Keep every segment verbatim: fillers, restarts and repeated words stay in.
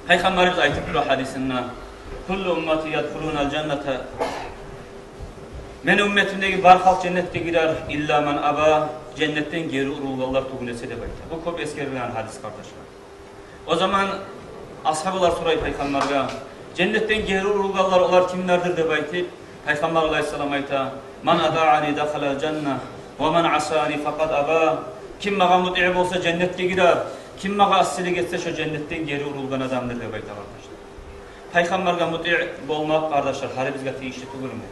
Пайхаммарыбыз айтып тура гьадисинде: «Куллу уммати ядхулунал жанната». Мени умметимдеги бар халкъ женнетге гирер, илла ман аба, женнетден гери урулгъанлар тюгюл эсе, деп айта. Бу кёп эсгерилген гьадис, къардашлар. О заман асгьабалар сорай пайхаммаргъа: «Женнетден гери урулгъанлар олар кимлердир?» — деп айтып. Пайхаммар алайгьиссалам айта: «Ман атаъани дахалал жанна, ва ман асани факъад аба». Ким магъа мутиъ болса, женнетге гирер. Ким магъа асилик этсе, шо женнетден гери урулгъан адамдыр, деп айта, къардашлар. Пайхаммаргъа мутиъ болмакъ, къардашлар, гьарибизге тийишли тюгюлмю?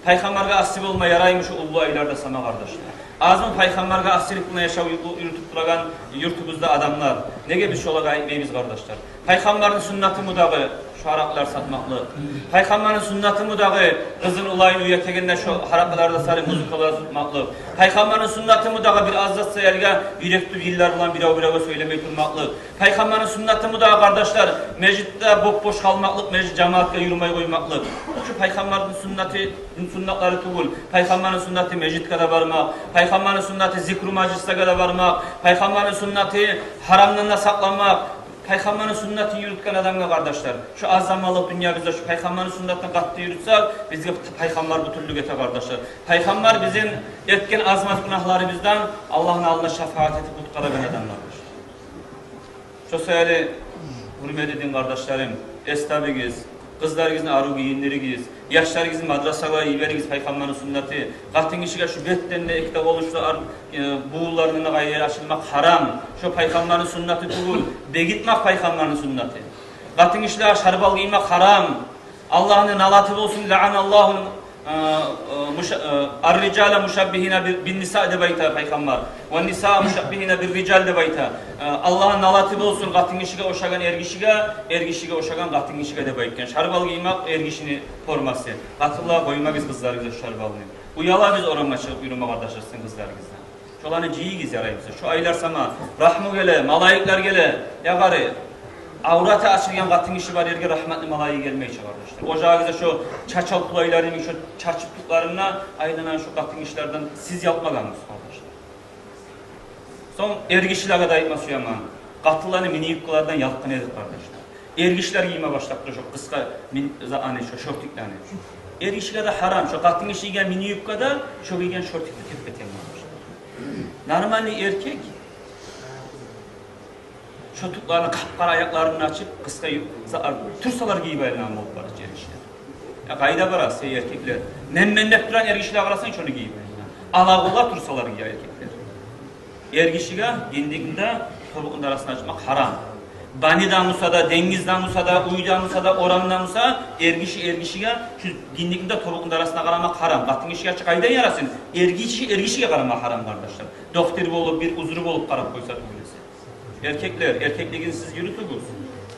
Пайхаммаргъа аси болма яраймы шу уллу айларда сама, къардашлар? Азмы пайхаммаргъа асилик булан яшав ю-, юрютюп турагъан юртубузда адамлар? Неге биз шолагъа айтмайбыз, къардашлар? Пайхаммарны суннатымы дагъы шу аракълар сатмакълыкъ? Пайхаммарны суннатымы дагъы къызын уланын уьй этегенде шу аракъларда сары музыкалар тутмакълыкъ? Пайхаммарны суннатымы дагъы бир аз зат саялгъа юрек тутуп йыллар булан бирев-биревге сёйлемей турмакълыкъ? Пайхаммарны суннатымы дагъы, къардашлар, межитде боп-бош къалмакълыкъ, межит жамаатгъа юрюмей къоймакълыкъ? Шу пайхаммарны суннаты, суннатлары тюгюл. Пайхаммарны суннаты межитге де бармакъ, пайхаммарны суннаты зикру мажлислеге де бармакъ, пайхаммарны суннаты гьарамдан да сакъланмакъ. Пайхаммарны суннатын юрютген адамгъа, къардашлар, шу аз заманлыкъ дюньябызда шу пайхаммарны суннатын къатты юрютсек, бизге пайхаммар бютюнлюк эте, къардашлар. Пайхаммар бизин этген аз-маз гюнагьларыбыздан Аллагьны алдында шафаат этип къутгъарагъан адамлардыр. Шо саялы, гьюрметли дин къардашларым, эс табыгъыз, къызларыгъызны арив гийиндиригиз, яшларыгъызны мадрасагъа йиберигиз, пайхаммарны суннаты. Къатынгишиге шу бетден де, эки де къолун шу ар-, э, бувунларындан къайры ачылмакъ гьарам. Шо пайхаммарны суннаты тюгюл. Бегитмек пайхаммарны суннаты. Къатынгишилеге шарбал гиймек гьарам. Аллагьны налаты болсун, лаъаналлагьул, э, э, муша-, э, ар-риджала мушаббигьина бир-, бин-ниса, деп айта пайхаммар. Ва нисаа мушаббигьина бир-риджал, деп айта. Э, Аллагьны налаты болсун къатынгишиге ошагъан эргишиге, эргишиге ошагъан къатынгишиге, деп айтгъан. Шарбал гиймек эргишини формасы. Къатынлагъа къоймагъыз къызларыгъызгъа шарбалны. Уялабыз орамгъа чыгъып юрюме, къардашлар, сизин къызларыгъыздан. Шоланы жыйыгъыз, ярай буса. Шу айлар сама рагьму геле, малайиклер геле. Я къари, авраты ачылгъан къатынгиши бар ерге рагьматны малайиги гелмей чи, къардашлар. Ожагъыгъызда шу чачал къулайлар йимик шу чачып тюклерин де айланагъан шу къатынгишилерден сиз ялкъмагъанмысыз, къардашлар? Сонг эргишилеге де айтма сюемен. Къатынланы мини-юбкалардан ялкъгъан эдик, къардашлар. Эргишилер гийме башлап тура шу къысгъа мин-, за-, аны, шу шортиклени. Эргишиге де гьарам, шу къатынгиши гийген мини-юбка да, шу гийген шортик де теппе-тенг, къардашлар. Нормальный эркек шу тюклерин, къап-къара аякъларын ачып, къысгъа ю-, за-, турсалар гийип айланагъан болуп бара чы эргишилер. Я къайда барасыз, эй эркеклер? Мен-мен деп турагъан эргишилер, къарасанг, шону гийип айланагъан. Ала къоллар турсалар гие эркеклер. Эргишиге гиндикни де, тобукъну да арасын ачмакъ гьарам. Бани де буса да, денгиз де буса да, уьй де буса да, орам да буса, эргиши эргишиге шу гиндикни де, тобукъну да арасына къарамакъ гьарам. Къатынгишиге чы къайдан ярасын? Эргиши эргишиге къарамакъ гьарам, къардашлар. Дохтур болуп, бир узру болуп къарап къойса тюгюл эсе. Эркеклер, эркеклигигизни сиз юрютюгюз.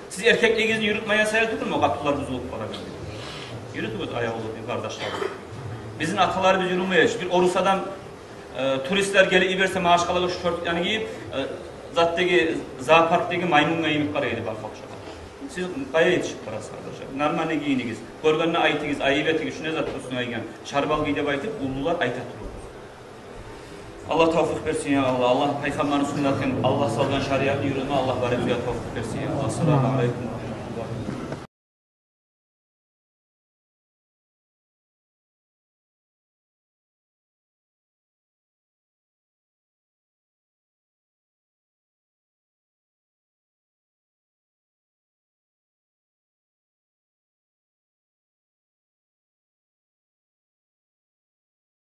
Сиз эркеклигигизни юрютмейген саялы тюгюлмю къатынлар бузулуп барагъан? Юрютюгюз, аявлу дин къардашлар. Бизин аталарыбыз юрюмей эди. Бир орус адам, э, туристлер гелип йиберсе, машкъалагъа шу шортиклени гийип, э, затдагъы, зоопаркдагъы маймунга йимик къарай эди, бар халкъ шогъар. Сиз къайда етишип барасыз, къардашлар? Нормальный гийинигиз. Гёргенде айтыгъыз, айып этигиз, шу не зат, уьстюнге гийген шарбал гий деп айтып, уллулар айта туругъуз. Аллагь тавфикъ берсин, я Аллагь. Аллагь пайхаммарны суннатын, Аллагь салгъан шариатны юрютме Аллагь барыбызгъа тавфикъ берсин, я Аллагь. Ассаламу алейкум ва рагьматуллагь.